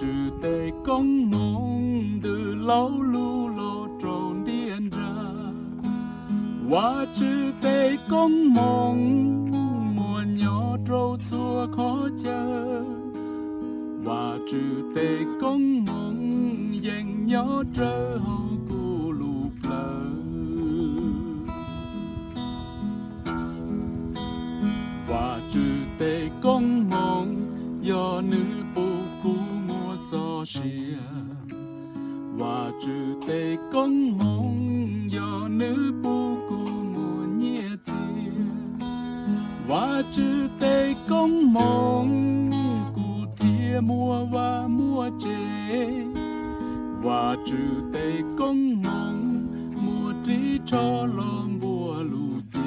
Tswv tes koob hmoov ntws laub lug los rau ntiaj nrag. Vajtswv tes koob hmoov muaj nyob rau txhua qhov chaw. Vajtswv tes koob hmoov yeej nyob rawv hauv kuv lub plawv. Vajtswv tes koob hmoov yog nws pub kuv muaj txoj sia. Vajtswv tes koob hmoov yog nws pub kuv muaj nyiaj txiag. Vajtswv tes koob hmoov kuv thiaj muaj vaj muaj tsev. Vajtswv tes koob hmoov muaj ris tsho los npuab lub cev.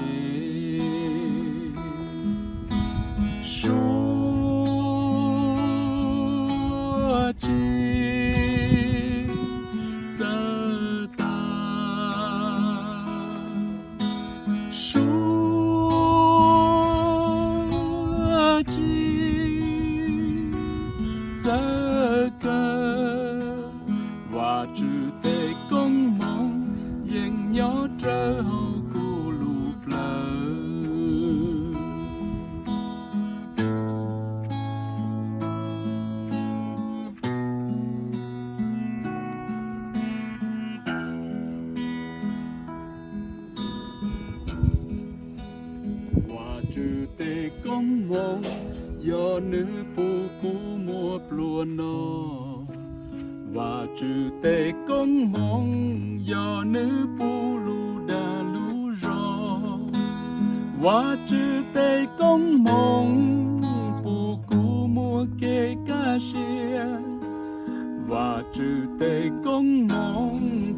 Suav tsis txawj tas, suav tsis txawj kaw. Vajtswv tes koob hmoov yeej nyob rawv hauv kuv lub plawv. Vajtswv tes koob hmoov yog nws pub kuv muaj plua nog. Vajtswv tes koob hmoov yog nws pub lub dag lub zog. Vajtswv tes koob hmoov pub kuv muaj kev kaj siab. Vajtswv tes koob hmoov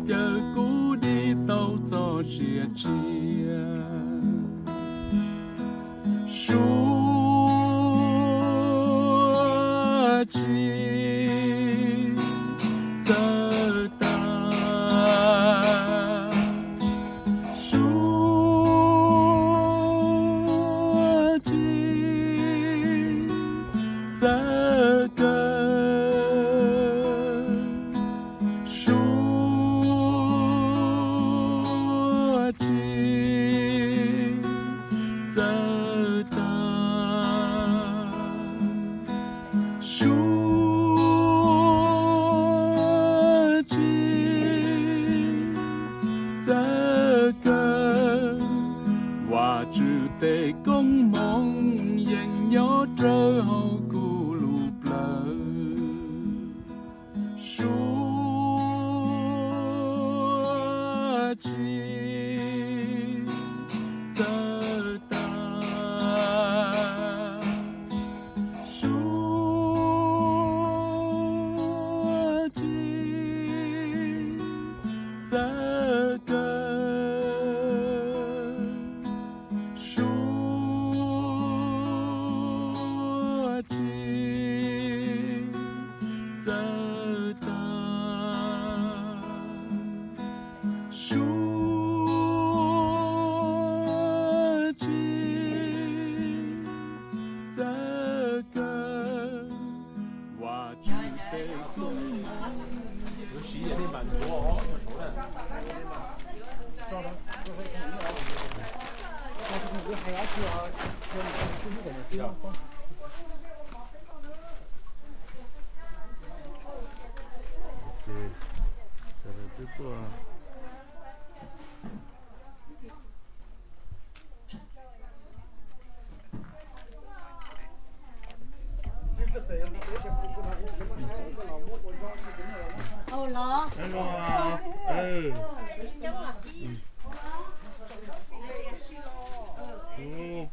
caw kuv dim tau txoj sia tshiab. Suav tsis txawj tas, suav tsis txawj kaw. Suav tsis txawj tas, suav tsis txawj kaw. Vajtswv tes koob hmoov yeej nyob rawv hauv kuv lub plawv. Suav tsis txawj tas, suav tsis txawj kaw. Suav tsis txawj tas, suav tsis txawj kaw. Vajtswv tes koob hmoov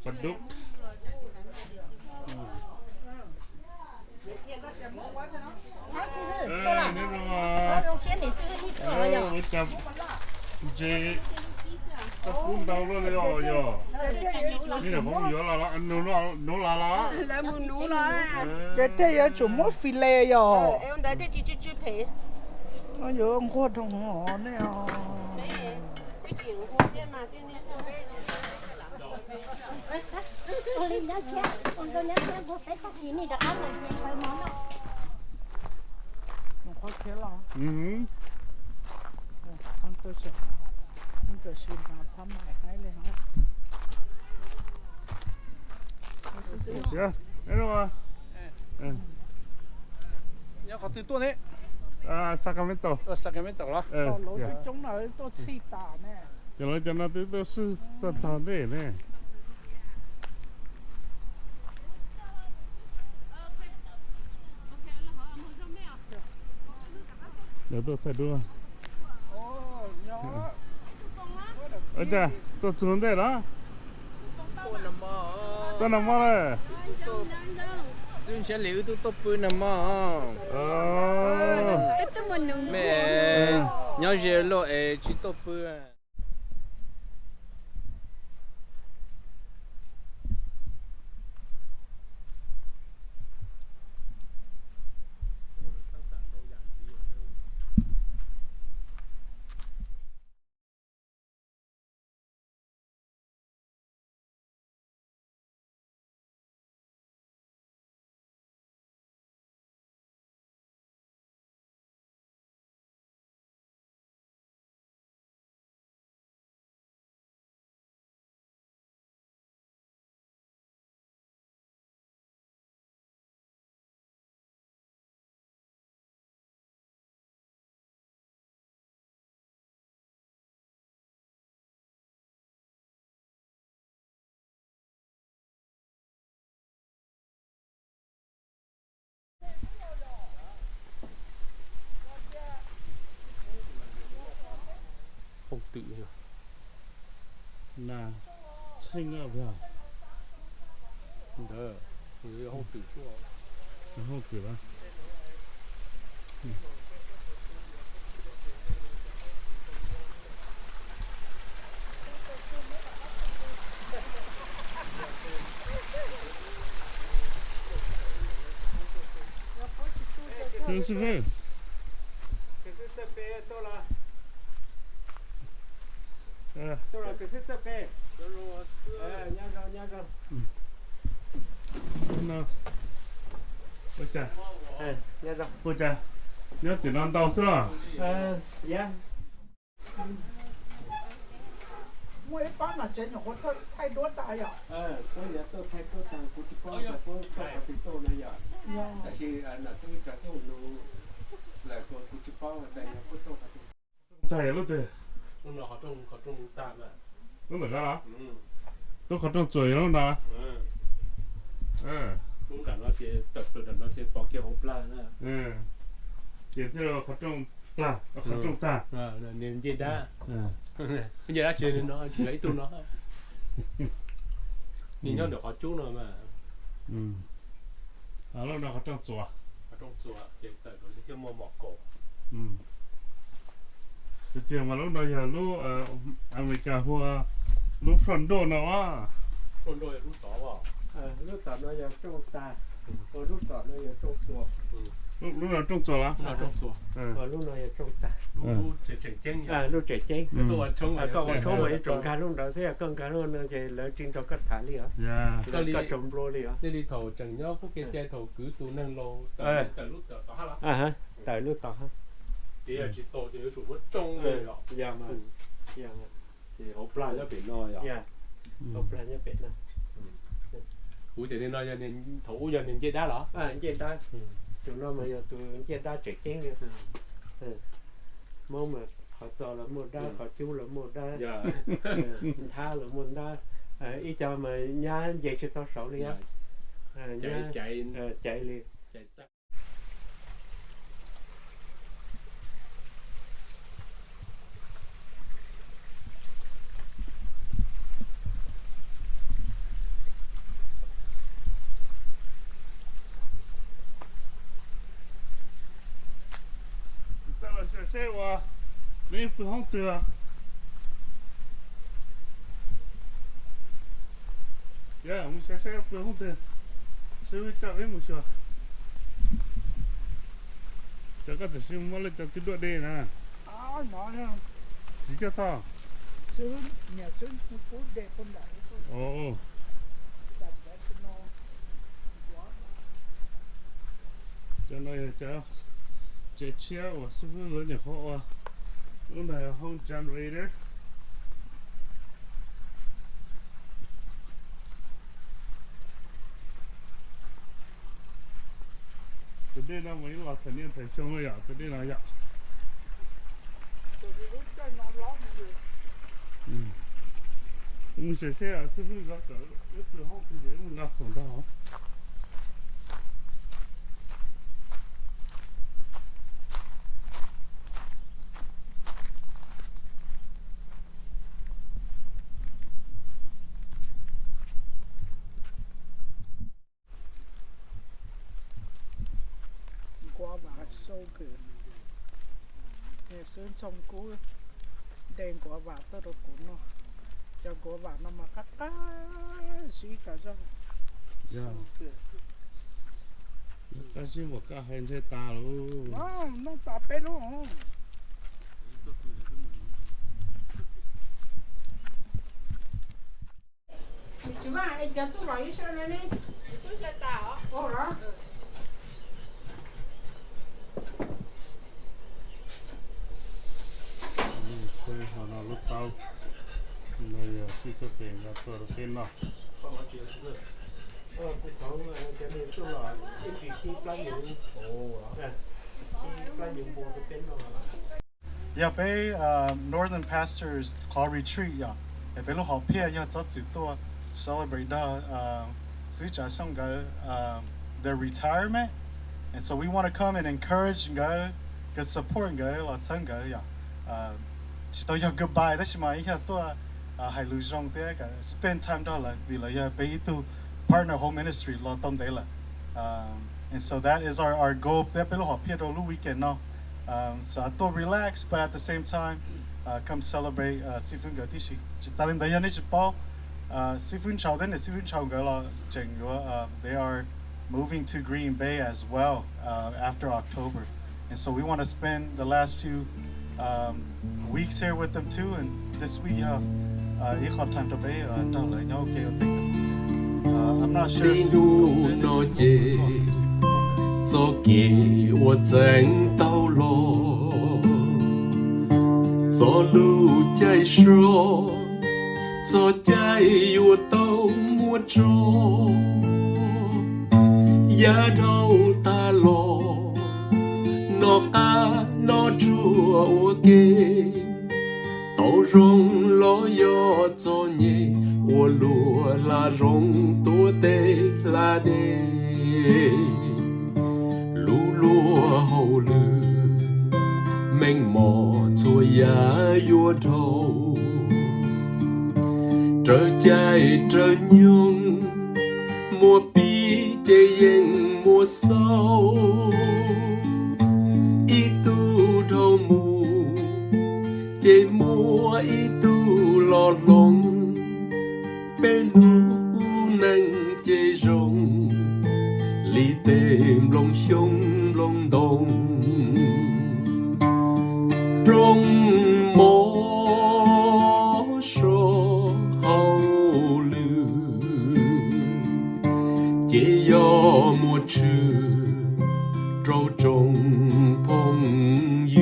Pov dub. Ntse kub ntau luaj li os yog. Nej niam qhuav mus yuav los, nuv los los? Ces tej yuav tsum muab fillet yog. Yuav nquag rau hov ne. Ok los. Mhm. Tab sis mas phab mais haib li hos. Nyob qhov twg tuaj ne? Sacramento. Sacramento los? Lawv coob na, tuaj txhij tas ne. Ces lawv cov no twb tuaj swb txog txog ntej ne. Lawv tuaj thaij duab. Ua cas tuaj txog ntej los? Tuaj nag hmo lawm. Xib hwb Ntshiab Lis wb twb tuaj pw nag hmo. Mej nyob ze loj es tsis tuaj pw. Hooj twm, na, tsheej ntawd, hooj twm, hooj twm. Ua cas, ua cas nyob tim no ntau xwb los? Muaj ib pab mas tsev nyuam qhuav thaij duab tas yom. Tab sis kuv tsis paub tias yog puab rooj qhov twg. Tag yog lub twg? Lub ntawm ko los? Lub qhov rooj txuas yog lub no. Lub nram no ces tawm plaws nram no ces pom kiag hauv plag na. Ces thiaj li qhov rooj plag, qhov rooj tag. Ncej dab, ncej dab tsis yog no, tsis yog ib tug no. Nws nyob ntawm qhov cub no mas. Lub no qhov rooj txuas. Qhov rooj txuas ces tawm rau thiaj muaj mom kaum. Tiag tiag mas lub no yog lub Amelikas hu ua lub front door no. Front door yog lub tod. Lub tom no yog rooj tag, lub tom no yog rooj txuas. Lub no rooj txuas los? Lub no yog rooj tag. Lub tseem ceeb. Koj ua tshoob mas yuav tsum nkag lub ntawd xwb, koj nkag lub no ces lawv tsis nrog koj tham li os. Koj tsaug nplua li os. Thiaj li thaum tseem nyob Qub Ke Cai thaum kwv tus neeg laus tawm lub tod hab. Tawm lub tod hab. Ces yog tsis txaus ces yuav tsum muab tsoo li os. Ces hauv plag nyob pem no yom. Hauv plag nyob pem no. Kuv tias li no yog thaum ub yog niag ncej dab los? Ncej dab. Tus no mas yog tus ncej dab tseem ceeb li. Hmoob mas qhov txos los muaj dab, qhov cub los muaj dab, nthab los muaj dab. Ib co mas nyab nce tsis tau saud li os. Caiv li. Seb ua, peb pw hoob twg? Yog mus saib saib pw hoob twg, xib hwb coj peb mus xyuas. Cov koj tam sim muab lawv cov txiv duaj de na. Txiv coj tho. Cov no yog cov Tsev tshiab uas xib fwb lawv nyuam qhuav ua, lub ntawd yog home generator. Tus dej no mas yeej los thaum niaj thaum xyoo yom, tus dej no yom. Mus seb seb xib fwb zov kom ib tug hoob twg ces mus nqa khoom nrog. Nkuav vam so good. Xwb ntxhoo kub de nkuav vam tuaj rau kuv noj. Cov nkuav vam no mas qab qab zib tas zog. Qab zib npaum koj hais ntshe tas lawm. Noj tas peb lub. Ho no lub taub no yog sib txoj tes nqa tuaj rau peb noj. Yog peb Northern Pastors qhov retreat yom, es peb lub hom phiaj yog txob txwm tuaj celebrate nrog xib hwb Tsav Xyooj nkawd their retirement, and so we want to come and encourage nkawd, ka support nkawd los txhawb nkawd yom. Tsis tau yog goodbye tab sis mas yog tuaj hais lus zoo thiab ka spend time nrog lawv vim lawv yog peb ib tug partner whole ministry los tau ntev lawm. And so that is our our goal thiab peb lub hom phiaj rau lub weekend no. Xav tuaj relax but at the same time come celebrate xib fwb nkawd tib si. Tsis tas li ntawd yog nej tsis paub, xib fwb Ntshaus thiab niam xib fwb Ntshaus nkawd los tseem yuav they are moving to Green Bay as well after October. And so we want to spend the last few weeks here with them too, and this week yog ib qho time rau peb nrog lawv nyob ua ke ua teb. Txij hnub no ces txoj kev ua txeev tau los, txoj lub caij soj, txoj caij yuav tau muaj tso. Yav dhau tas los, noj qab noj tsuag ua ke, tau zoo los yog txom nyem, ua luag hla zoov tuav teb hla dej. Lub luag hauj lwm meej mom txhua yam yuav dhau, raws caij raws nyoog, muaj pib ces yeej muaj xaus. Ib tug dhau mus ces muaj ib tug los hloov. Peb lub neej ces zoo li tej nplooj xyoob nplooj ntoo, rooj mov soj hauj lwm ces yog muaj tshwm rau tsoom phooj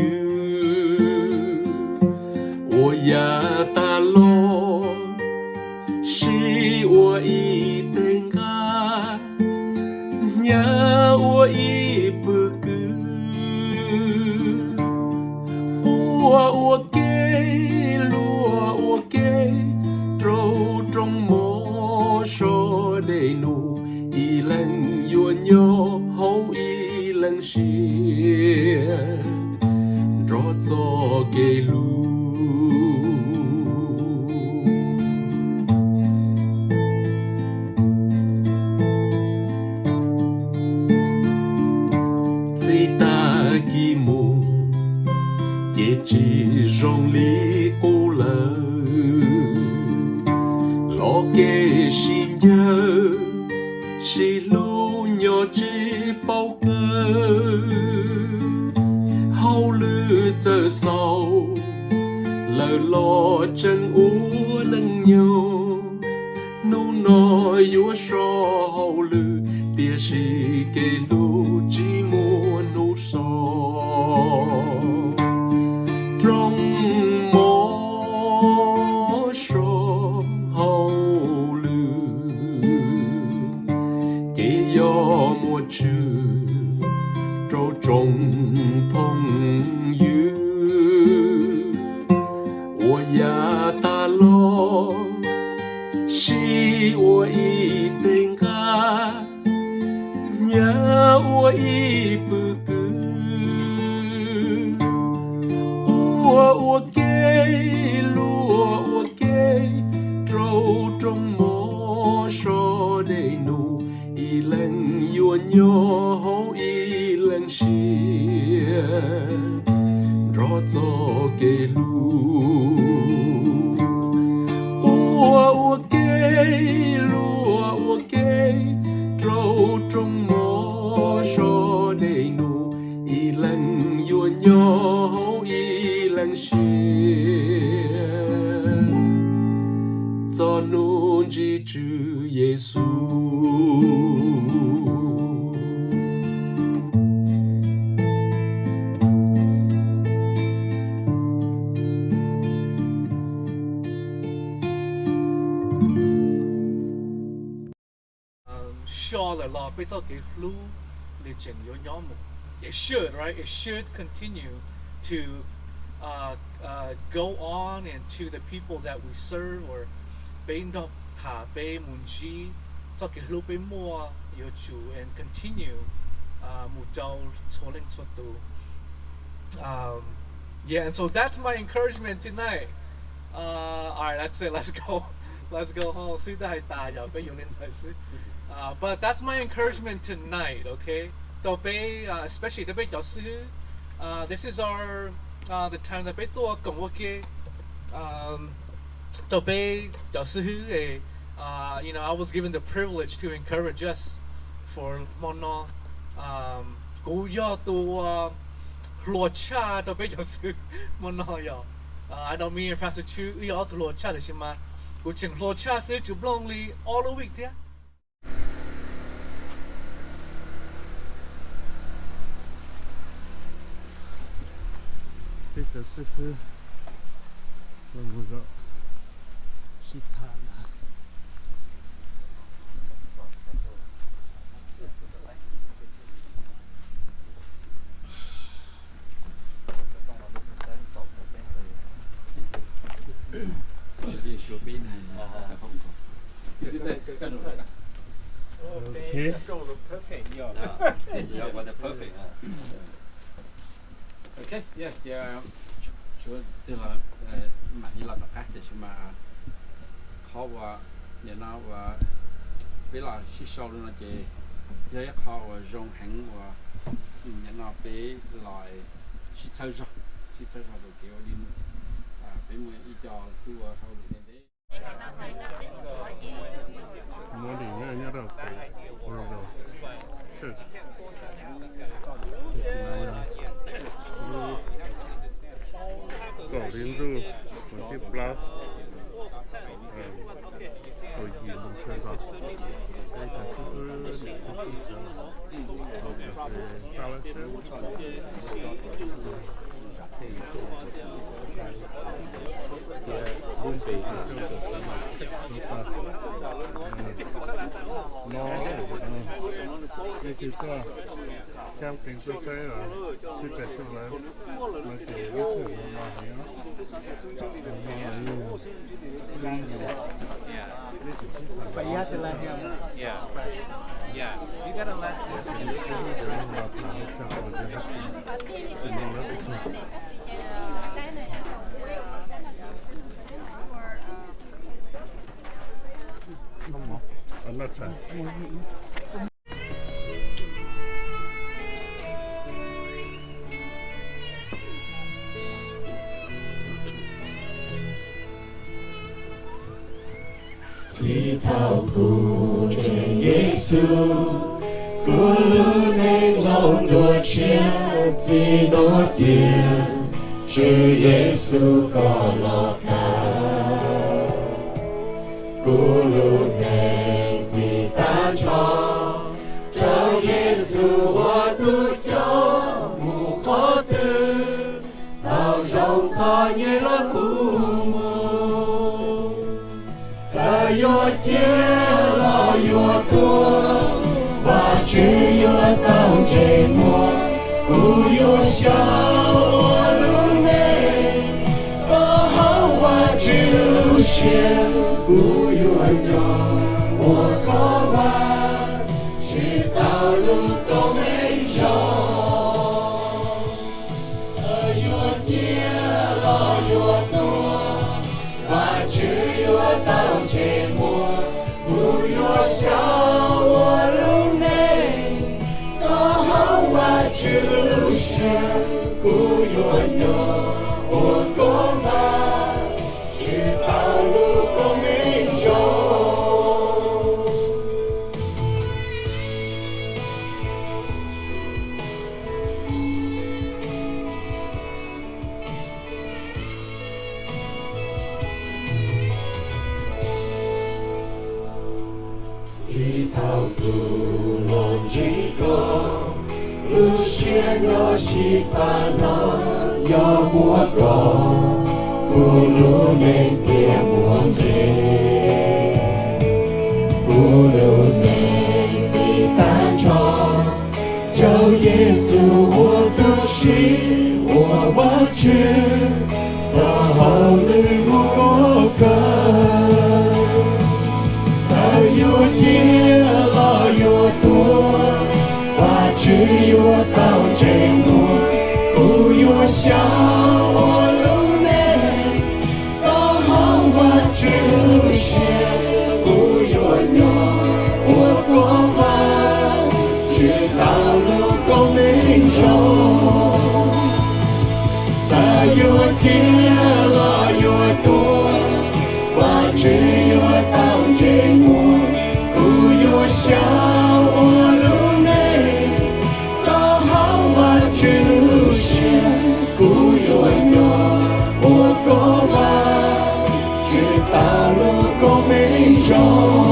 ywg. Ua yav tas los sib ua ib teg nqaj, hnyav ua ib pwg kwv, quaj ua ke, luag ua ke rau rooj mov soj dej num, ib leeg yuav nyob hauv ib leeg siab nrog txoj kev hlub. Txij tag kis mus ces tsis zoo li qub lawm, los kev sib ncawg sib hlub nyob tsis paub kawg. Hauj lwm txawm xaus, lawm los tseem ua neej nyob. Hnub no yuav so hauj lwm, tiam sis kev hlub tsis muaj hnub so. Cov muaj tswv rau tsoom phooj ywg uas yav tas los sib ua ib teg nqaj, nyab ua ib pwg kwv, quaj ua ke, luag ua ke rau rooj mov so dej num, ib leeg yuav nyob hauv ib leeg siab nrog txoj kev hlub. Quaj ua ke, luag ua ke rau rooj mov so dej num, ib leeg yuav nyob hauv ib leeg siab txog hnub ntsib Tswv Yexus. Um, sov lawm los peb txoj kev hlub nws tseem yuav nyob mus. It should, right? It should continue to, uh, uh, go on and to the people that we serve, or peb nrog tham, peb mus ntsib, txoj kev hlub peb muaj yuav tsum and continue, uh, mus rau txhua leej txhua tus. Um, yeah, and so that's my encouragement tonight. Uh, all right, that's it. Let's go. Let's go home. Xwb twb hais tas yog peb yuav li ntawd xwb. Uh, but that's my encouragement tonight, okay? Rau peb, uh, especially rau peb cov xib hwb. Uh, this is our, uh, the time that peb tuaj koom ua ke. Um, rau peb cov xib hwb, eh, uh, you know, I was given the privilege to encourage us for hmo no. Um, kuv yog tus, uh, hluas tshaj rau peb cov xib hwb hmo no yog. Uh, I know me and Pastor Chu, wb yog ob tug hluas tshaj, tiam sis mas kuv tseem hluas tshaj xwb, tsis nplooj li ob lub week thiab. Peb cov xib hwb los mus zaum sib tham na. Ok, yeah, yeah. Tshuav twg los mam li los rov qab, tiam sis mas qhov uas nim no uas peb los sib sau li no ces yog ib qho uas zoo heev uas nim no peb los sib txhawb zog, sib txhawb zog rau kev ua li mus. Peb muaj ib co tub ua hauj lwm ntev ntev. Muab li nyob rau pem Royal Church. Kaum hli ntuj, hnub tim plaub, kaum yim moos sawv ntxov, peb cov xib hwb, niam xib hwb sawv los haus cà phê, pab lab sab. Lub npe no, nej twg tuaj, cab qees tuaj saib os, sib txais tuaj lawm, no ces ib sij hawm no no heev os. Ib sij hawm no no, nej tseem sib tham los, ces lawv tsis, lawv tsis tham, ces lawv tsis, tsis mloog lawv pes tsawg. Txij thaum kuv ntseeg Yexus, kuv lub neej laus dua tshiab, txij no cia Tswv Yexus koj los kav. Kuv lub neej fij tag nrho rau Yexus ua tus coj mus qhov twg, tau zoo txom nyem los kuv mus. Txawm yuav ciaj los yuav tuag, Vaj Kuv yuav xyaum ua lub neej koj hauv Vajtswv lub siab, kuv yuav nyob ua koj vaj, tsis tau lub koob hmoov zoo. Txawm yuav ciaj los yuav tuag, Vajtswv yuav tau ntsej muag. Kuv yuav xyaum ua lub neej koj hauv Vajtswv lub siab, kuv yuav nyob ua koj vaj, tsis tau lub koob hmoov zoo. Txij thaum kuv los ntsib koj, lub siab nyob xyiv fab los, yog muaj koj, kuv lub neej thiaj muaj ntsws. Kuv lub neej tiv tag nrho rau Yexus ua tub si, ua Vajtswv txoj hauj lwm mus kom kawg. Txawm yuav ciaj los yuav tuag, Vajtswv yuav tau ntsej muag. Kuv yuav xyaum ua lub neej koj hauv Vajtswv lub siab, kuv yuav nyob ua koj vaj, tsis tau lub koob hmoov zoo. Txawm yuav ciaj los yuav tuag, Vajtswv yuav tau ntsej muag. Kuv yuav xyaum ua lub neej koj hauv Vajtswv lub siab, kuv yuav nyob ua koj vaj, tsis tau lub koob hmoov zoo.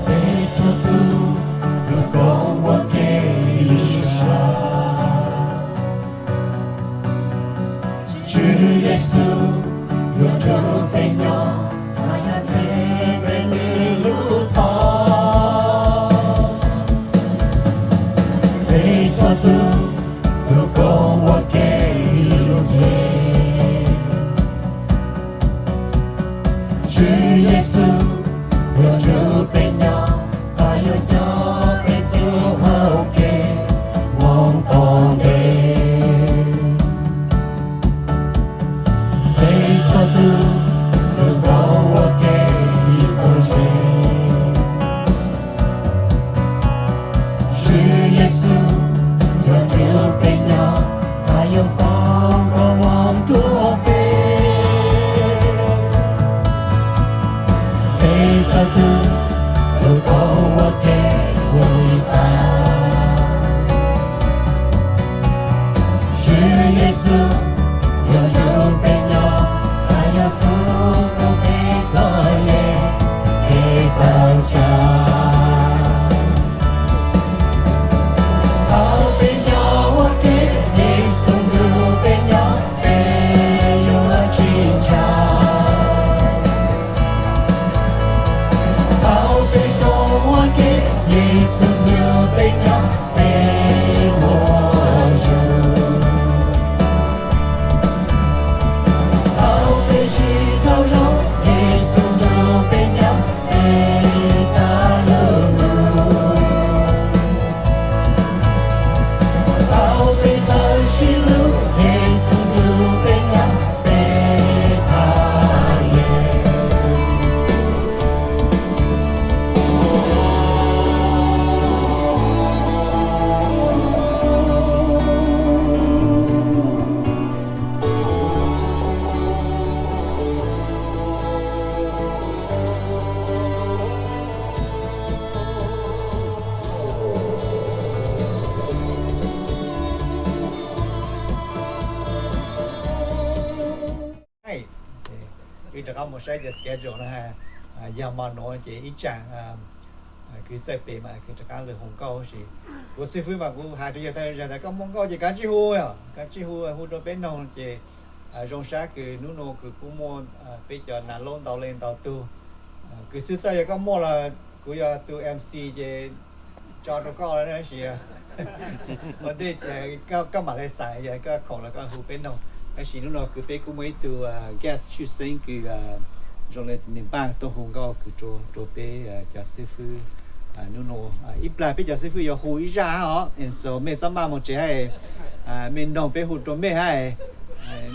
Peb txhua tus yuav koom ua ke lwm tus sab. Tswv Yexus yuav nrog peb nyob, mas yog peb peb nws lub thawj. Peb txhua tus yuav koom ua ke lub ntiaj. Tswv Yexus yuav nrog peb nyob, mas yuav coj peb txuj hauv kev mus tom ntej. Peb txhua tus yuav koom ua ke ib tug ntseeg. Tswv Yexus yuav nrog peb nyob, mas yuav foom koob hmoov rau peb. Peb txhua tus yuav koom ua ke ua li cas. Tswv Yexus yuav nrog peb nyob, mas yuav pub rau peb koj yej, peb txhua tsav. Thaum peb nyob ua ke, Yexus nrog peb nyob, peb yuav tsis ntshai. Thaum peb koom ua ke, Yexus nrog peb nyob, peb muaj zog. Thaum peb sib raug zoo, Yexus nrog peb nyob, peb txhaj lug lug. Mus saib tias schedule no yog mos nuav ces ib tsam kws txawj pem mas kws rov qaab lug hu nkauj. Tab sis kuv xib fwb mas kuv has rua yawg tas koj muaj nkauj ces koj tsij hu, koj tsij hu, hu rua peb noog ces zoo sab kws nub nua kws kuj muaj peb cov nas laub ntau leej ntau tug. Kws xib fwb txawj yog koj muaj lawm, kuv yog tug MC ces tso rua koj lawm tab sis ua ntej koj mam le xav yog koj khoom los koj hu peb noog. Tab sis nub nua kws peb kuj muaj ib tug guest tshwj xeeb kws zoo le nwg npaaj tuaj hu nkauj kws rua peb cov xib fwb nub nua. Ib plag peb cov xib fwb yuav hu ib zaj os, and so mej txhob maj moog tsev hab, mej noog peb hu rua mej hab,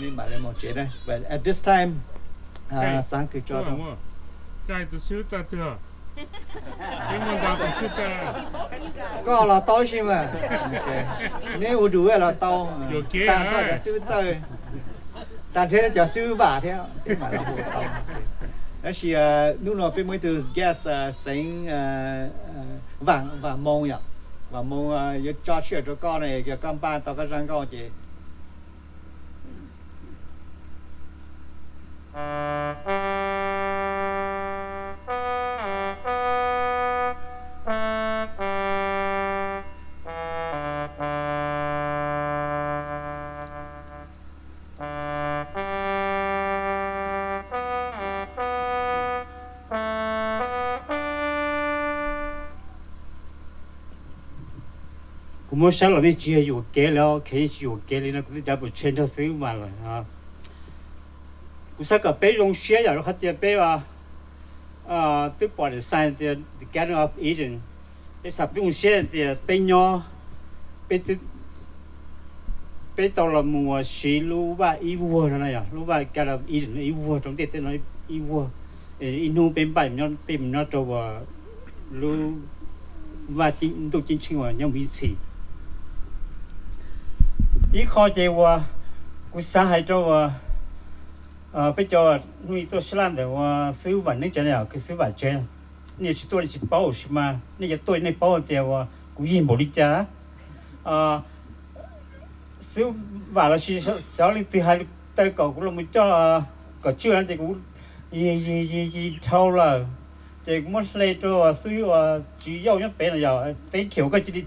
mej mam le moog tsev na. But at this time, xaav kws tso koj los tau si mas, neb ua du los tau, taag nrho cov xib fwb txawj, taag nrho cov xib fwb vam thiab, peb mam los hu tau. Tab sis nub nua peb muaj ib tug guest xeev Vam Moo yom, Vam Moo yuav tso tshiab rua koj no, yog koj npaaj tau koj zaj nkauj ces Kuv muab saib los nej tsis yog yuam kev li, ok, yeej tsis yuam kev li no, kuv twb cav pum tshe nrog xwb mas lawm. Kuv xav kom peb zoo siab yom, rau qhov tias peb twb pom design tias The Garden of Eden, peb xav peb zoo siab tias peb nyob, peb peb tau los mus siv lub vaj ib vuag no na yom, lub vaj Garden of Eden ib vuag rau ntiaj teb no ib vuag, ib hnub peb npaj peb mus nyob rau lub vaj ntuj ceeb tsheej uas nyob mus ib txhis. Ib qho ces uas kuv xav hais rau uas peb cov hnub i tuaj sab laj ntawm uas xib hwb Vam Neeb tsev na, kws xib hwb Vam tsev, nej yuav tsis tuaj nej tsis paub, sis mas nej yuav tuaj nej paub tias uas kuv yig npaum li cas. Xib hwb Vam los sis xyov leej twg hais taw kom kuv los mus coj kom tswj no ces kuv yig yig yig yig dhau lawm. Ces kuv muab hle rau xib hwb uas Tswv Yauj nyob pem no yog, thank you, koj cia li,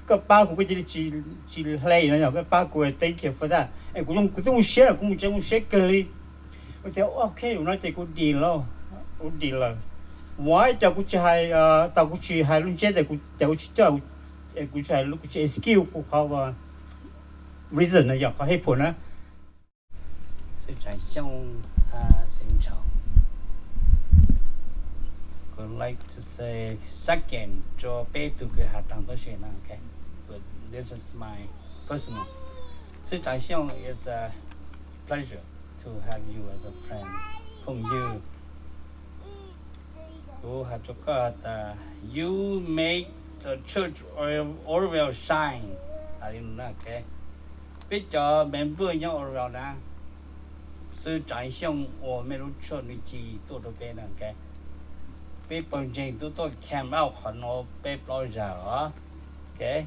koj pab kuv, koj cia li tsis hle no yog, koj pab kuv, thank you for that. Es kuv zoo, kuv twb zoo siab, kuv mus tsev zoo siab kawg li. Kuv tias ok, lus no ces kuv dim lawm, kuv dim lawm. Vim ib co kuv tsis hais, tau kuv tsis hais lub ntsiab tias kuv, cas kuv tsis coj, kuv tsis hais, kuv tsis excuse kuv qhov reason no yog qhov heตุผล na. Xib Tsaav Xyooj, xin chào. Would like to say second rua peb tug kws has taag tab sis na, okay? But this is my personal. Xib Tsaav Xyooj, it's a pleasure to have you as a friend. Phooj ywg, kuv has rua koj tas, you make the church of Oroville shine. Has li no na, okay? Peb cov member nyob Oroville na, Xib Tsaav Xyooj ua mej lub church nwg ci tuaj rau peb na, okay? Peb pawg ntseeg tub tuaj camp out qhov no peb plaub zag los, okay?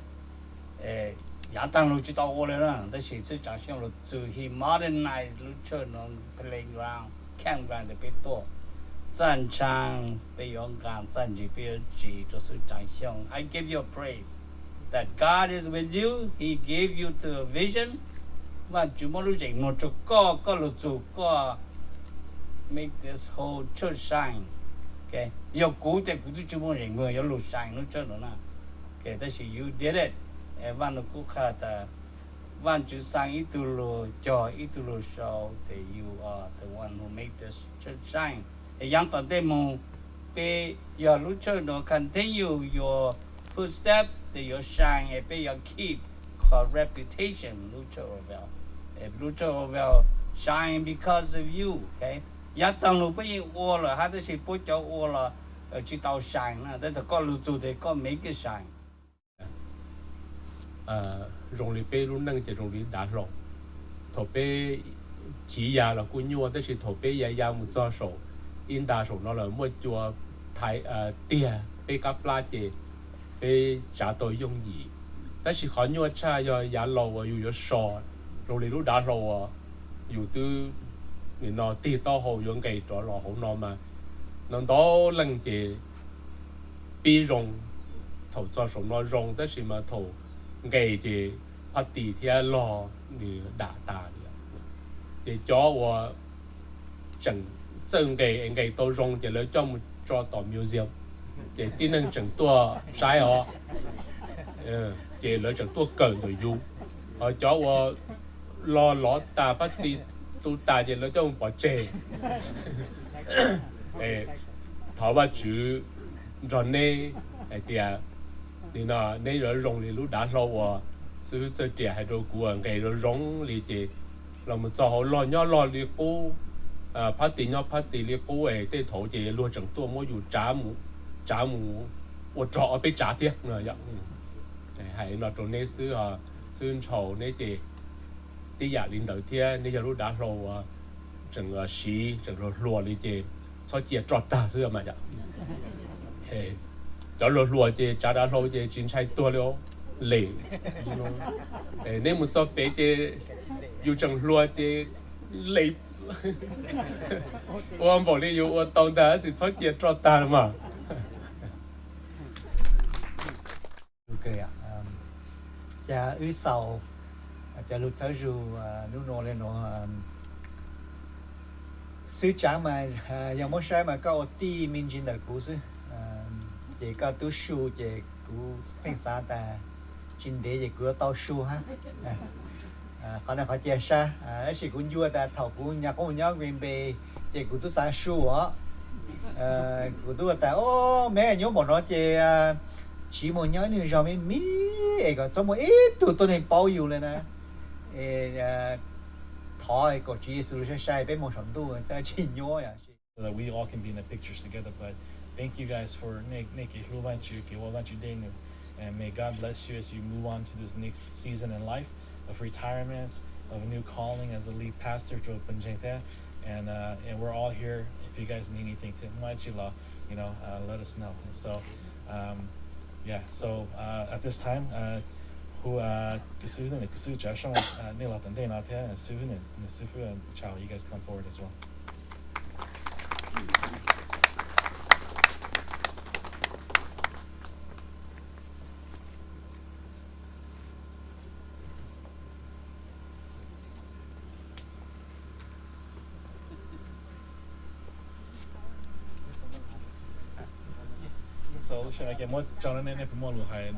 Yav taag lug tsis tau ua li na, tab sis Xib Tsaav Xyooj lug txug he modernize lub church no, playground, campground rau peb tuaj. Txaj ntshaa peb yuav nqaa, txaj ntsig peb yuav ntsis rua Xib Tsaav Xyooj. I give you a praise that God is with you. He gave you the vision. Vaajtswv muab lub zeem nuav rua koj, koj lug txug koj make this whole church shine. Yog kuv tes kuv tub tsi muaj zeem nuav yuav lug shine lub church nuav na. Tab sis you did it. Vaaj Lug Kub qha tas Vaajtswv xaa ib tug lug cog ib tug lug sau, tes you are the one who make this church shine. Es yaav tom ntej moog, peb yog lub church nuav continue your footstep, tes yuav shine, es peb yuav keep qhov reputation lub church Oroville. Lub church Oroville shine because of you. Yaav taag lug puab yeej ua lawm hab, tab sis puab cov ua los tsi tau shine na, tab sis koj lug txug tes koj make it shine. Zoo li peb lub neej ces zoo li dav hlau. Thaum peb chiv ya los kuj nyuaj, tab sis thaum peb ya ya mus txog saum ib nta saum no lawm muaj cua thaiv tiag peb qab plab ces peb tsav tau yooj yim. Tab sis qhov nyuaj tshaj yog yav laus uas yus yuav so zoo li lub dav hlau uas yus twb nim no tig taub hau yuav nqes rov los hauv no mas, no ntau leej ces pib zoo, thaum txog saum no zoo, tab sis mas thaum nqes ces phab tis thiab log nws dam tas li. Ces cov uas tseem txawj nqes es nqes tau zoo ces lawv coj mus tso tom museum, ces tib neeg tseem tuaj saib os, ces lawv tseem tuaj kawm ntawm yus. Ho cov uas log lov tas, phab tis tu tas ces lawv coj mus pov tseg. Thov Vajtswv nrog neb hais tias nim no neb yuav zoo li lub dav hlau uas xib hwb Txawj Riam hais rau kuv, nqes zoo zoo li ces los mus txog hauv log nyob log li qub, phab tis nyob phab tis li qub es tej thaum ces luag tseem tuaj muab yus tsav mus, tsav mus ua rog ob peb tsav thiab. Hais no rau neb xwb, xwb ntshaus neb ces tib yam li ntawd thiab, neb yog lub dav hlau uas tseem siv tseem hluas hluas li ces txhob cia roj tag xwb mas. Cov hluas hluas ces tsav dav hlau ces tsis ntshai tuag li os, lem. Neb mus txog pem ces yus tseem hluas ces lem, ua npaum li yus ua tau ntag, tsis txhob cia roj tag mas. Cas wb xaus cov lus txhawb zus hnub no li no, xwb tsav mas yog muab saib mas koj ua tij me ntsis ntawm kuv xwb, ces koj tub su ces kuv pheej xav tas tsis ntev ces kuv yuav tau su hab. Qhov no qhov cia sab, tab sis kuv ncua tas thaum kuv nyuam qhuav mus nyob Green Bay ces kuv tub xav su os. Kuv tub tas, o, me nyuaj npaum no ces tsiv mus nyob ib nyuag zos me me es kom txhob muaj ib tug tuab neeg paub yus li na. Thov kom Tswv Yexus sai sai peb mus saum ntuj txhob tsis nyuaj. So that we all can be in the pictures together. But thank you guys for nej, nej kev hlub Vajtswv, kev ua Vajtswv dej num, and may God bless you as you move on to this next season in life of retirement, of a new calling as a lead pastor rau pawg ntseeg thiab. And uh, and we're all here if you guys need anything to, muaj dab tsi los, you know, uh, let us know. And so, um, yeah, so uh, at this time, uh, hu uh, kws xwb, kws xwb Tsav Sooj, uh, nej los tom ntej no thiab, xwb, xwb Tsav, you guys come forward as well. So, sawv daws ces muab tso nej, nej puas muaj lus hais?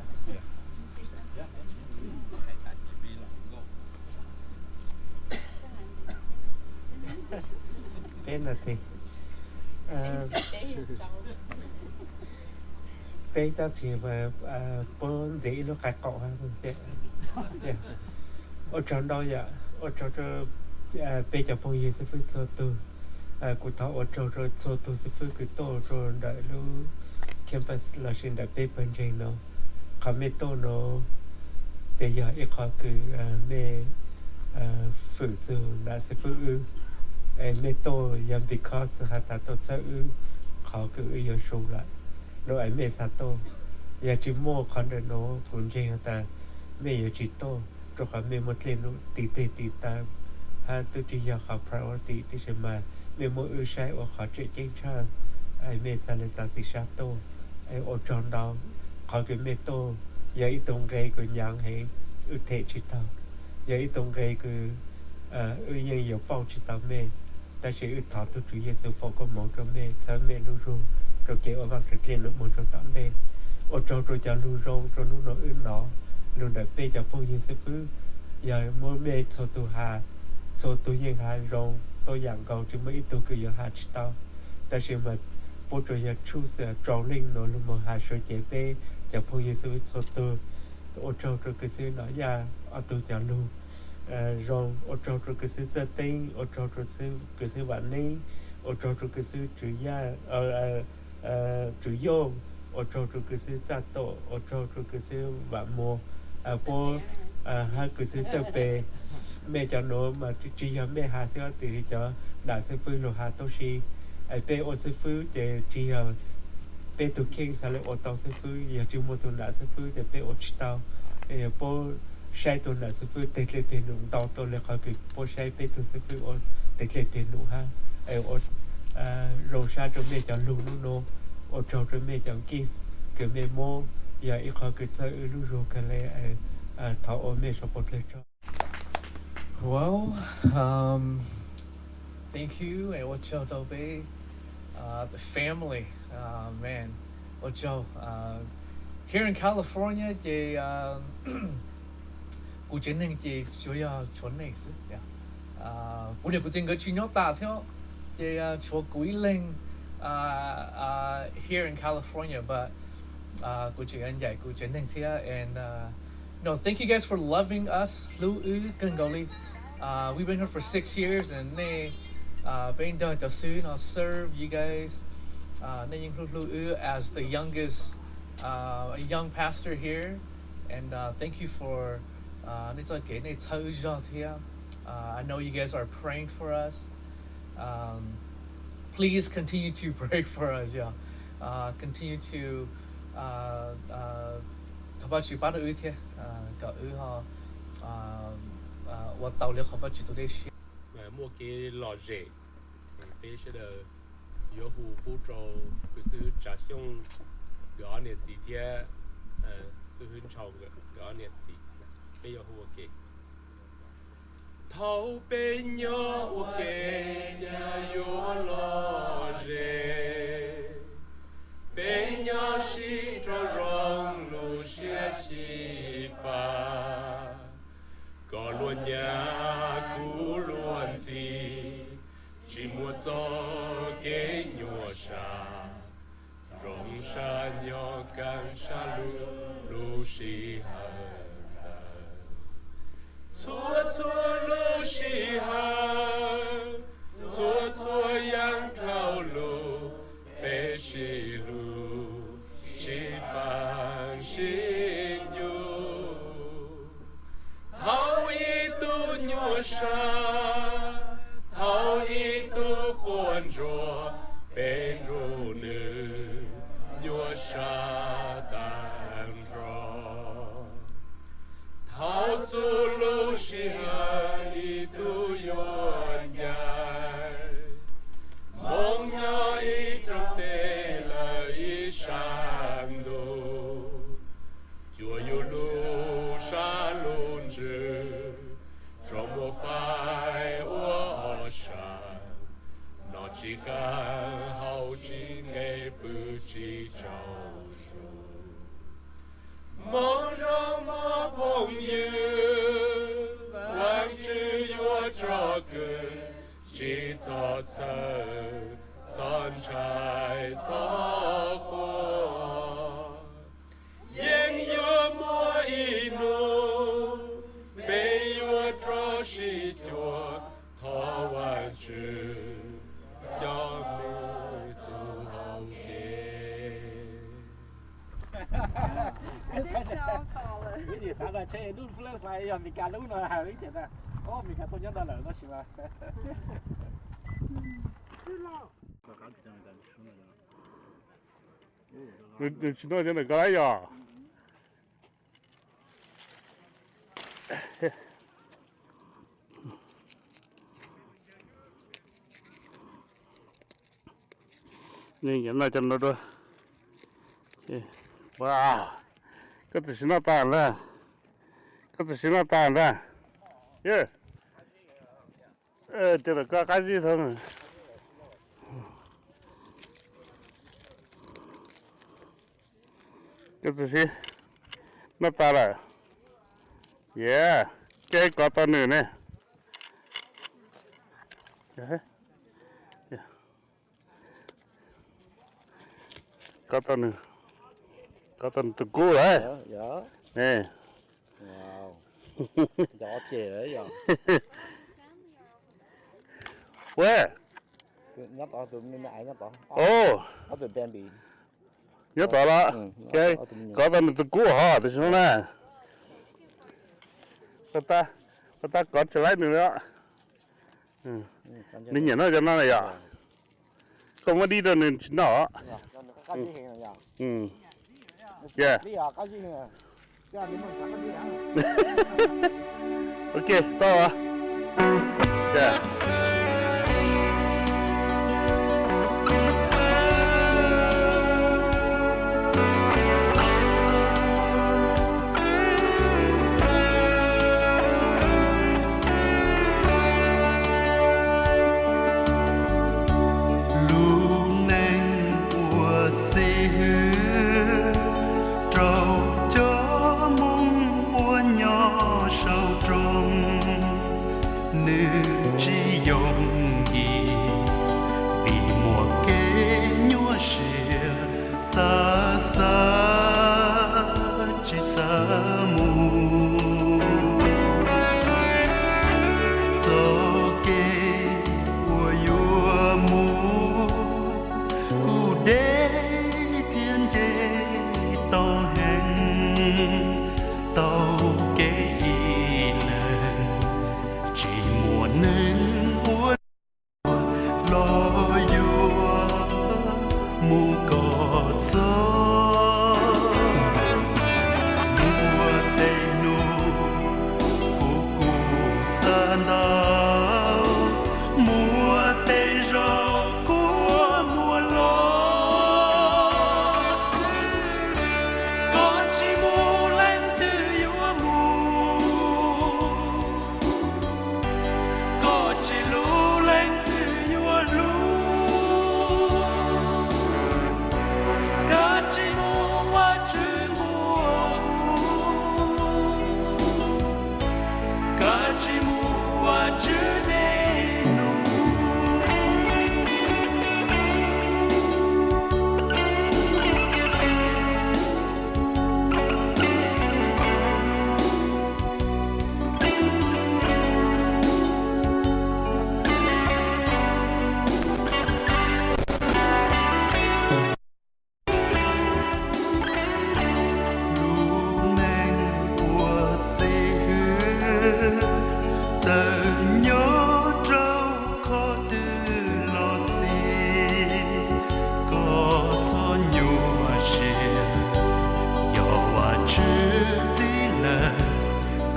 Peb no ces peb tab sis puab ntxiv ib lub qai qaum hab. Ua tsaug ntau yom, ua tsaug rau peb cov phooj ywg xib fwb txhua tug. Kuv thov ua tsaug rau txhua tug xib fwb kws tuaj rau ntawm lub campus lossis ntawm peb pawg ntseeg no. Qhov mej tuaj no ces yog ib qho kws mej fwm txug nam xib fwb wb, es mej tuaj yog because has tas tuaj txhawb wb qhov kws wb yuav su lawm, no es mej xav tuaj. Yog tsis muaj qhov ntawm no kuv ntseeg has tas mej yuav tsis tuaj, rau qhov mej muaj dlej num tiv teg tiv taw, hab tub tsis yog qhov priority, tab sis mas mej muab wb saib ua qhov tseem ceeb tshaj, es mej xav le txav txim sab tuaj. Es ua tsaug ntau, qhov kws mej tuaj yog ib tug nqe kws nyaav heev, wb them tsis taug, yog ib tug nqe kws wb yeej yuav pauj tsis tau mej, tab sis wb thov tug Tswv Yexus foom koob moov rau mej, txhawb mej lub zug rau kev ua Vaajtswv dlej num moog rau tom ntej. Ua tsaug rau cov lug zoo rau hnub no wb nov lug ntawm peb cov phooj ywg xib fwb. Yog muab mej txhua tug has, txhua tug yeej has zoo tuab yaam nkaus, tsis muaj ib tug kws yuav has tsis tau. Tab sis mas puab tsuas yog tshuj xwb, tsaus leej nuav lug moog has suav cev peb cov phooj ywg xib fwb txhua tug. Ua tsaug rau kws xib fwb Nom Yaj ob tug cov lug zoo, ua tsaug rau kws xib fwb Txawj Teeb, ua tsaug rau kws xib fwb Vam Neeb, ua tsaug rau kws xib fwb Tswv Yaj, Tswv Yoj, ua tsaug rau kws xib fwb Txaj Tom, ua tsaug rau kws xib fwb Vam Muas, puab hab kws xib fwb Txawj Pes. Mej cov nuav mas tsis yog mej has xwb, tab sis cov nam xib fwb lug has tau si. Es peb ua xib fwb ces tsis yog peb tug kheej xav le ua tau xib fwb, yog tsis muaj tug nam xib fwb ces peb ua tsis tau. Yog puab saib tug nam xib fwb teg dlej teg num ntau tuaj le qhov kws puab saib peb tug xib fwb ua tej dej tej num hab. Es ua zoo sab rua mej cov lug nub nua, ua tsaug rua mej cov gift kws mej muab, yog ib qho kws txhawb wb lub zug kawg le. Thov ua mej sau qhov dlawg tsaug. Well, um, thank you, and ua tsaug rau peb, uh, the family, uh, man, ua tsaug. Uh, here in California ces, uh, kuv tsev neeg ces tsuas yog tshuav nej xwb. Yeah. Uh, kuv niam kuv txiv nkawd tsis nyob tas thiab, ces, uh, tshuav kuv ib leeg, uh, uh, here in California, but, uh, kuv tseem yuav ncaim kuv tsev neeg thiab, and, uh, no, thank you guys for loving us, hlub wb kawg nkaus li. Uh, we've been here for six years, and nej, uh, peb nrog cov xib hwb no serve you guys. Uh, nej yeej hlub hlub wb as the youngest, uh, young pastor here, and, uh, thank you for, uh, nej txoj kev nej txhawb wb zog thiab. Uh, I know you guys are praying for us. Um, please continue to pray for us, yeah. Uh, continue to, uh, uh, thov Vajtswv pab rau wb thiab, uh, kom wb ho, uh, uh, ua tau li qhov Vajtswv tus dej siab. Muaj kev lom zem, peb sawv daws yuav hu pub rau kwv xwb Tsav Xyooj nkawd ob niam txiv thiab, eh, xib hwb Ntshaus nkawd ob niam txiv, peb yuav hu ua ke. Thaum peb nyob ua ke cas yuav lom zem, peb nyob sib raug zoo lub siab xyiv fab. Koj luag nyab kuv luag ntxhi, tsis muaj txoj kev nyuaj sa, zoo sab nyob kaaj sab lub, lub sij hawm ntawd. Txhua txhua lub sij hawm, txhua txhua yaam dlau lug, peb sib hlub sib paab sib ncu. Thaum ib tug nyuaj sa, thaum ib tug quaj ntsuag, peb nrug nws nyuaj sa taag nrho. Thaum txug lub sij hawm ib tug yuav ncaim, moog nyob ib rooj teb lawm ib saab ntuj, cuag yug lub sab lub ntsws, tsoom muaj faib ua ob sab, noj tsis qaab haus tsis nqe pw tsis tsaug zug. Moog zoo moog phooj ywg, Vaajtswv yuav tso kws tsis txhob txhawj, txhob ntshai, txhob quaj. Yeej yuav muaj ib nub, peb yuav rov sib cuag, thov Vaajtswv coj peb txug hauv kev. Vim xav tias tsheb lub lub fais yog Meskas lub no, hais ib txhia tas, o, Meskas tuaj nyob ntawd lawm tab sis mas nws tsis noj cov ntawm ko lawm yog. Noj cov no dua. Koj tam sim noj tas ntag. Koj tam sim noj tas ntag. Cov ntawm ko qab zib thaum. Koj tam sim noj tas lawm. Yog, koj kov tau nws ne. Kov tau nws, kov tau nws tus kub lawm. Ua, nyob tod los, kov tau nws tus kub hov tam sim no na. Koj tab kov tsis laib nws li. Nws nyiam noj cov no na yom. Koj muab dib rau nws tsis noj. Ok, tau. Lub neej ua xib hwb rau cov Hmoob uas nyob saum roob, nws tsis yooj yim vim muaj kev nyuaj siab, xav xav tsis xav mus. Txoj kev uas yuav mus kuj deb thiab nce toj heev, tau kev ib leeg tsis muaj neeg ua los yuav mus kom txog. Muaj tej hnub kuv kuj xav ntau, muaj tej zaug kuv muaj los. Koj tsis mus leej twg yuav mus, koj tsis hlub leej twg yuav hlub. Koj tsis mus Vajtswv nquag, koj tsis mus Vajtswv dej num. Lub neej ua xib hwb, txawm nyob rau qhov twg los xij, koj txhob nyuaj siab, yog Vajtswv txib lawm,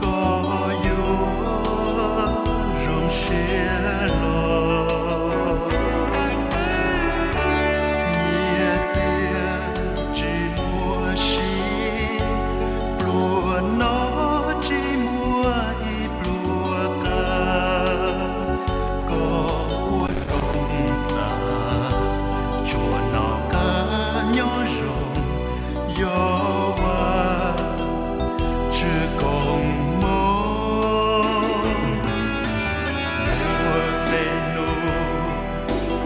koj yuav zoo siab los. Nyiaj txiag tsis muaj siv, pluas noj tsis muaj ib pluas qa, koj ua zoo xav, tsuas noj qab nyob zoo, yog Vajtswv koob hmoov. Muaj tej hnub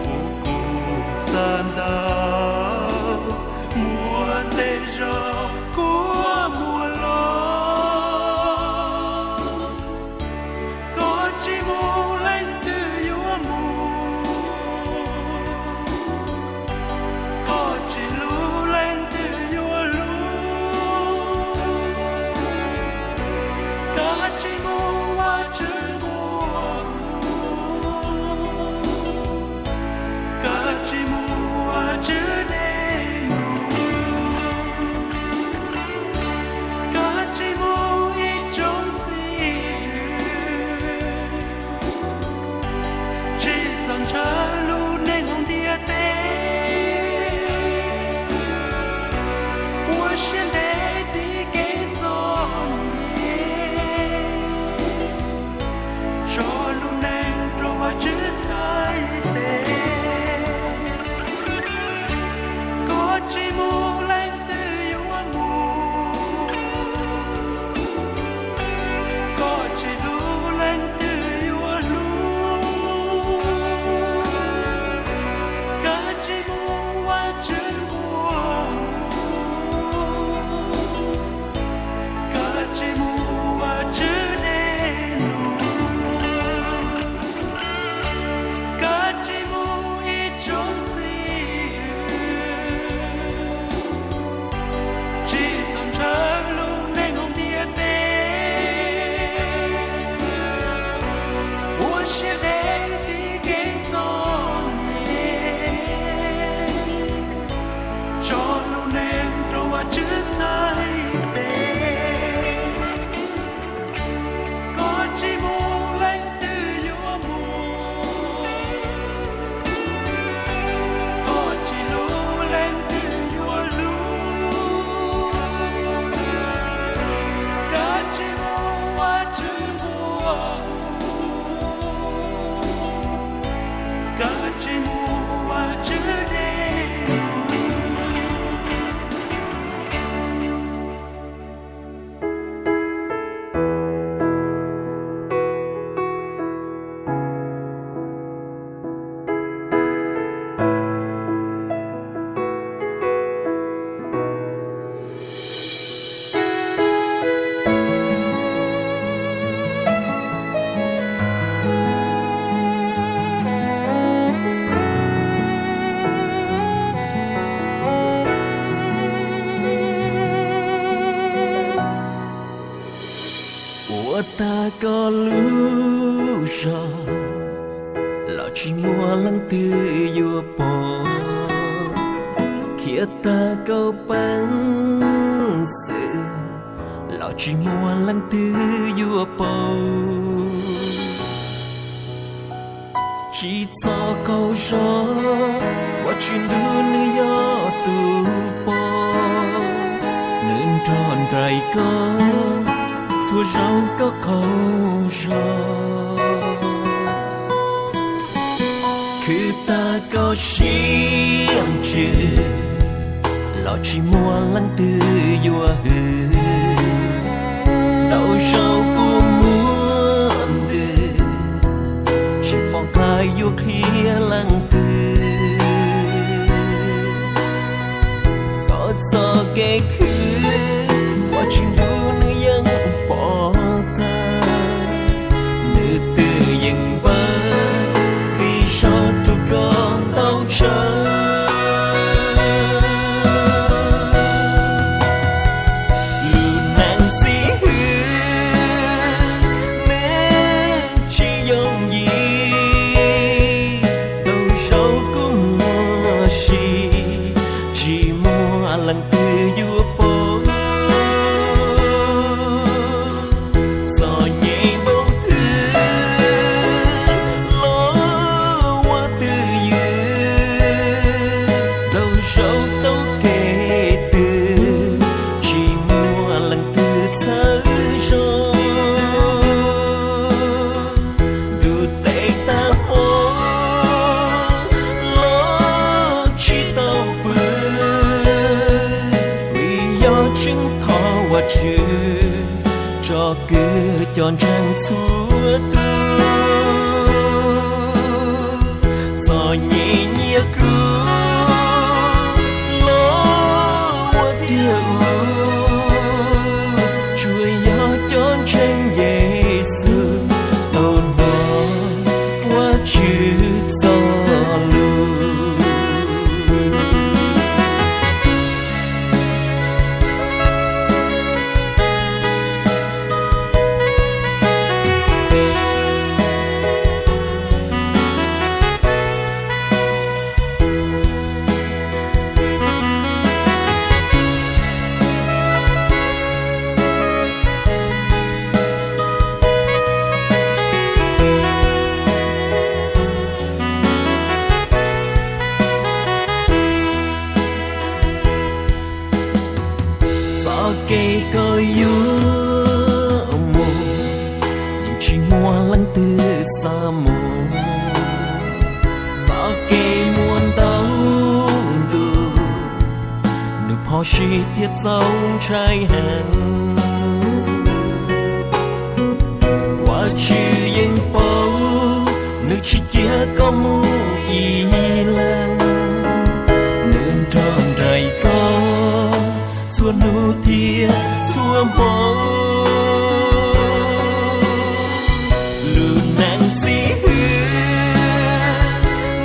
kuv kuj xav ntau, muaj tej zaug kuv muaj los. Koj tsis mus leej twg yuav mus, koj tsis hlub leej twg yuav hlub. Koj tsis mus Vajtswv nquag, koj tsis mus Vajtswv dej num. Koj tsis mus ib tsoom xib hwb, tsis txaus ntshaw lub neej hauv ntiaj teb, ua siab ntev tiv kev txom nyem, tso lub neej rau Vajtswv txhais tes. Koj tsis mus leej twg yuav mus, koj tsis hlub leej twg yuav hlub. Koj tsis mus Vajtswv nquag, koj tsis mus Vajtswv dej num. Koj tsis mus ib tsoom xib hwb, tsis txaus ntshaw lub neej hauv ntiaj teb, ua siab ntev tiv kev txom nyem, tso lub neej rau Vajtswv txhais tes. Koj tsis mus leej twg yuav mus, koj tsis hlub leej twg yuav hlub. Koj lub zog los tsis muaj leej twg yuav pom, khiav tag koj peev xwm los tsis muaj leej twg yuav paub. Tsis txhob qaug zog, Vajtswv ntuj nws yog tus pom, nws nrog nraim koj txhua zaus koj qaug zog. Khwv tag koj siab ntsws los tsis muaj leej twg yuav hwm, ntau zaus kuj muaj ntws tsis pom qab yuav qhia leej twg. Koj txoj kev khwv, Vajtswv ntuj nws yeej pom tag, nws twb yeej npaj ris zog rau koj ntau tsawg. Lub neej xib hwb nws tsis yooj yim, ntau zaus kuj muaj sim, tsis muaj leej twg yuav paub. Txom nyem npaum twg los ua twj ywm, ntau zaus tau kev twg, tsis muaj leej twg txhawb zog. Ntuj tes tag hmo los tsis tau pw, vim yog tseem thov Vajtswv tso kwv cov ntseeg txhua tus. Txom nyem nyiam kub los ua tiag ub, tsuas yog cov ntseeg Yexus tau hnov Vajtswv txoj lus. Txoj kev koj yuav mus, yeej tsis muaj leej twg xav mus. Txoj kev muaj ntau ntu, nws phom sij thiab txaus ntshai heev. Vajtswv yeej paub, nws tsis cia koj mus ib leeg, nws nrog nraim koj txhua hnub thiab txhua hmo. Lub neej xib hwb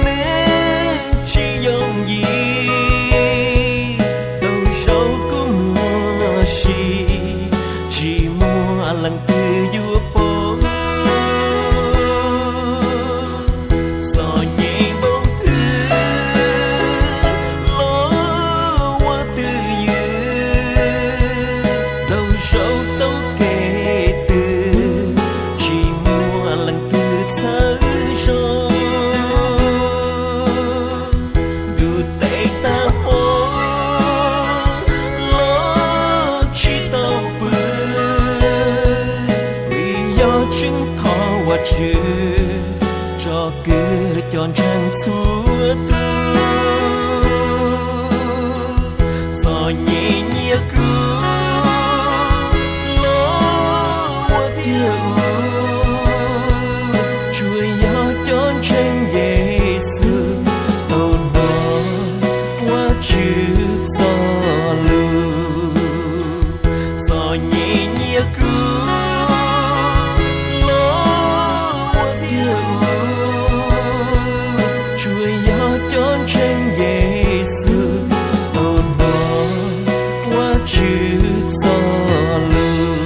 nws tsis yooj yim, ntau zaus kuj muaj sim, tsis muaj leej twg yuav paub. Txom nyem npaum twg los ua twj ywm, ntau zaus tau kev twg, tsis muaj leej twg txhawb zog. Ntuj tes tag hmo los tsis tau pw, vim yog tseem thov Vajtswv tso kwv cov ntseeg txhua tus. Txom nyem nyiam kub los ua tiag ub, tsuas yog cov ntseeg Yexus tau hnov Vajtswv txoj lus. Txom nyem nyiam kub los ua tiag ub, tsuas yog cov ntseeg Yexus tau hnov Vajtswv txoj lus.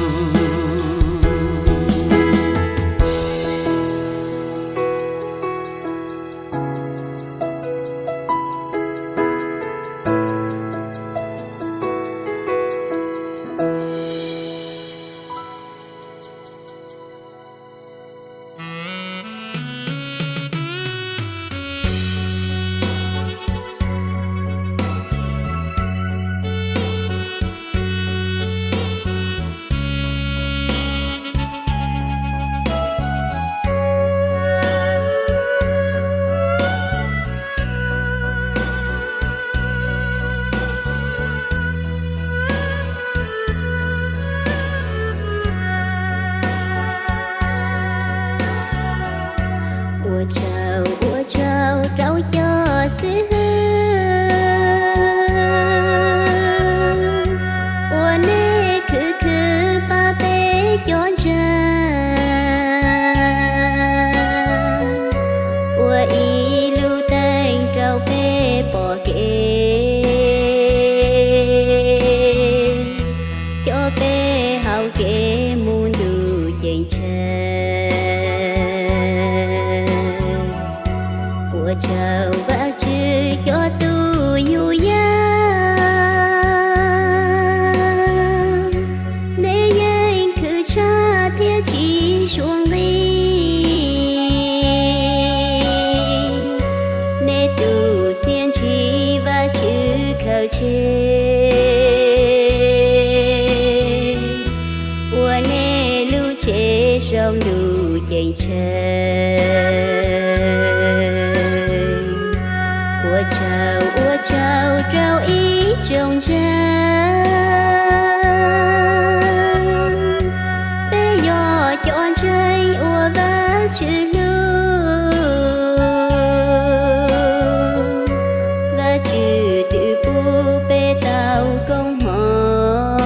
ua nej lub tsev zoo ntuj ceeb tsheej. Ua tsaug, ua tsaug rau ib tsoom ntseeg, peb yog cov ntseeg uas Vajtswv hlub. Vajtswv twb pub peb tau koob hmoov,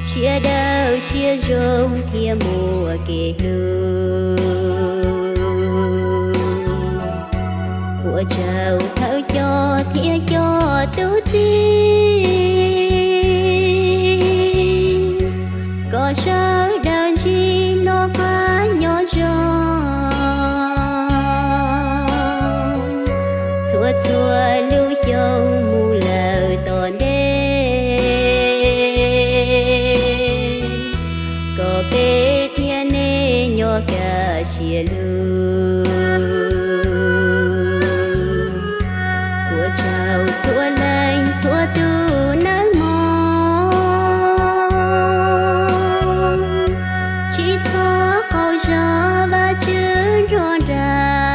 siab dawb siab zoo thiab muaj kev hlub. Ua tsaug thawj coj thiab cov tub txib, kom sawv daws ntsib hnub qab nyob zoo. Txhua txhua lub xyoo mus lawm tom ntej, kom peb thiab nej nyob kaj siab lug. Ua tsaug txhua leej txhua tus nais hmoob, tsis txhob qaug zog, Vajtswv nrog nraim.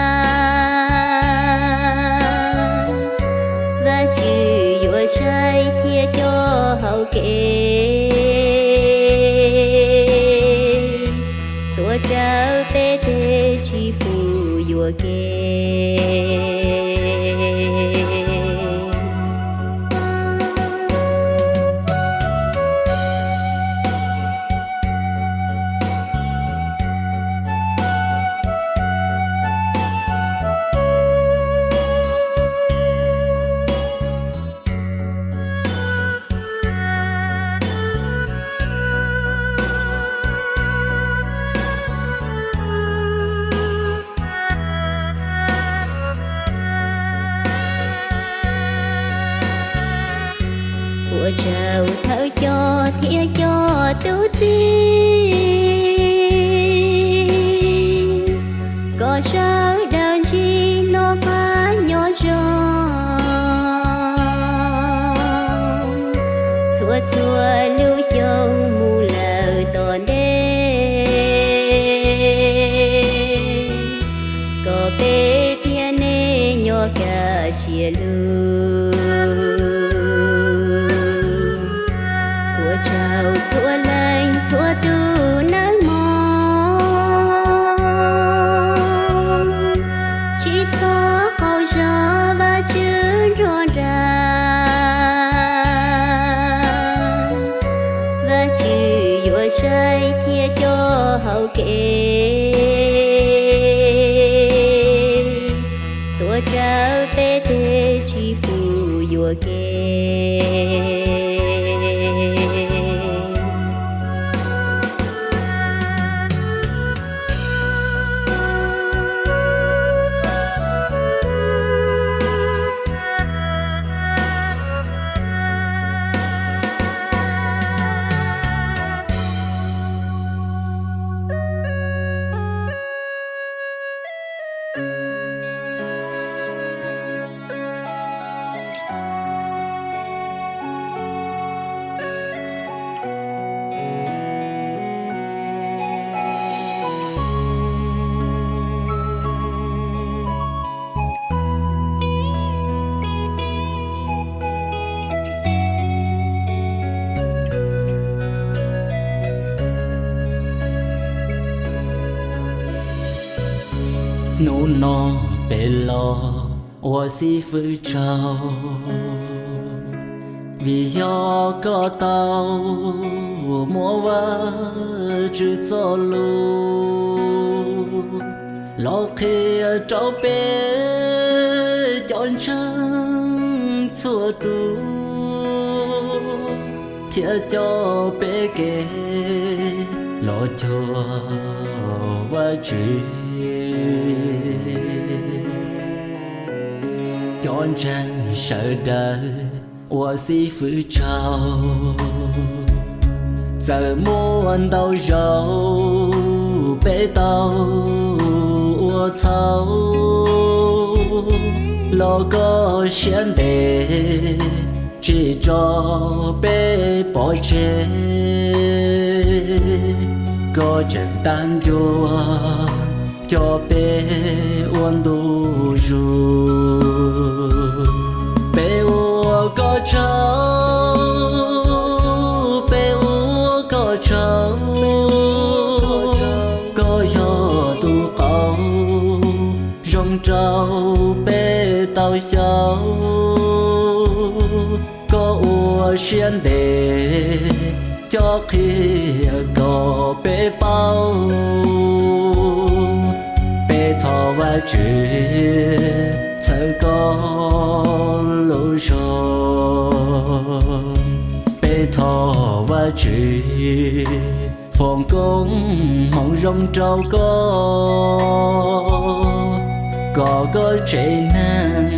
Vajtswv yuav saib thiab coj hauv kev, tuav rawv peb tej tsis pub yuam kev. Ua tsaug thawj coj thiab cov tub txib, kom sawv daws ntsib hnub qab nyob zoo. Txhua txhua lub xyoo mus lawm tom ntej, kom peb thiab nej nyob kaj siab lug. Ua tsaug txhua leej txhua tus nais hmoob, tsis txhob qaug zog, Vajtswv nrog nraim. Vajtswv yuav saib thiab coj hauv kev, tuav rawv peb tej tsis pub yuam kev. Hnub no peb los ua xib fwb tsaug, vim yog koj tau muab Vajtswv txoj lus los qhia rau peb cov ntseeg txhua tus, thiab coj peb kev los cuag Vajtswv. Cov ntseeg sawv daws ua xib fwb tsaug, txawm muaj ntau zaus peb tau ua txhaum, Los koj siab ntev tsis tso peb pov tseg, koj tseem tag ncua coj peb ua ntu zus. Peb ua koj tsaug, peb ua koj tsaug, koj yog tus qauv zoo rau peb tau xyaum. Koj ua siab ntev coj qhia kom peb paub, peb thov Vajtswv txhawb koj lub zog. Peb thov Vajtswv foom koob hmoov zoo rau koj, kom koj tsev neeg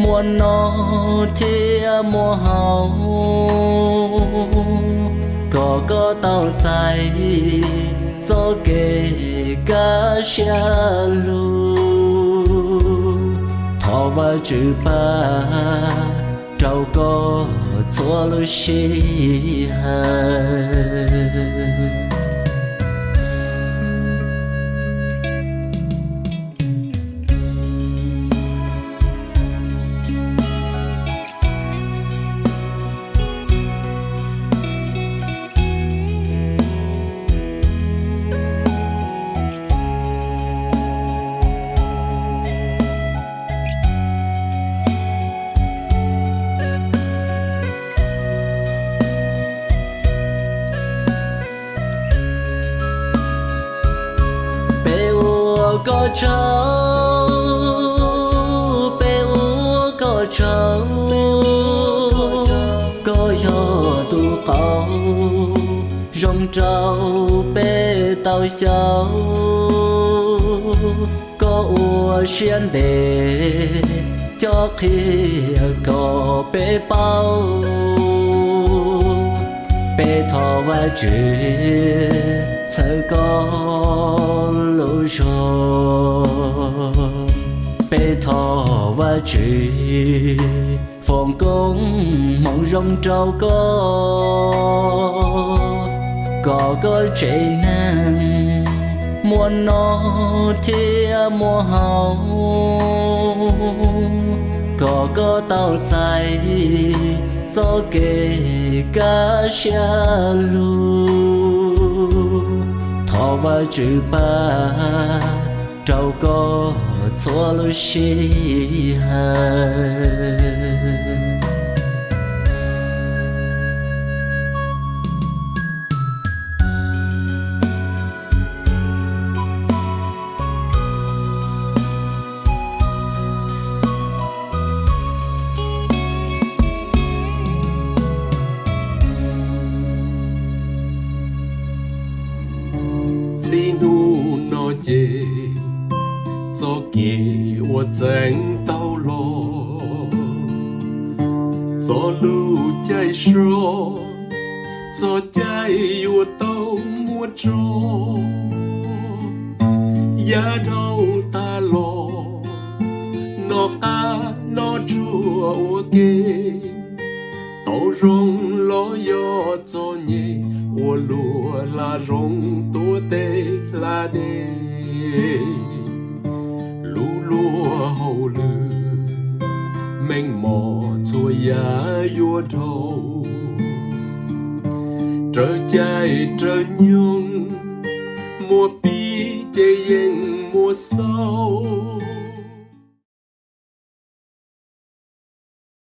muaj noj thiab muaj haus, kom koj tau txais txoj kev kaj siab lug. Thov Vajtswv pab rau koj txhua lub sij hawm. Peb ua koj tsaug, peb ua koj tsaug, koj yog tus qauv zoo rau peb tau xyaum. Koj ua siab ntev coj qhia kom peb paub, peb thov Vajtswv txhawb koj lub zog. Peb thov Vajtswv foom koob hmoov zoo rau koj, kom koj tsev neeg muaj noj thiab muaj haus, kom koj tau txais txoj kev kaj siab lug. Thov Vajtswv pab rau koj txhua lub sij hawm. Txij hnub no ces txoj kev uas txeev tau los, txoj lub caij soj, txoj cai yuav tau muab tso, yav dhau tas los, noj qab noj tsuag ua ke, tau zoo los yog txom nyem, ua luag hla zoov tuav teb hla dej. Lub luag hauj lwm meej mom txhua yam yuav dhau, raws caij raws nyoog, muaj pib ces yeej muaj xaus.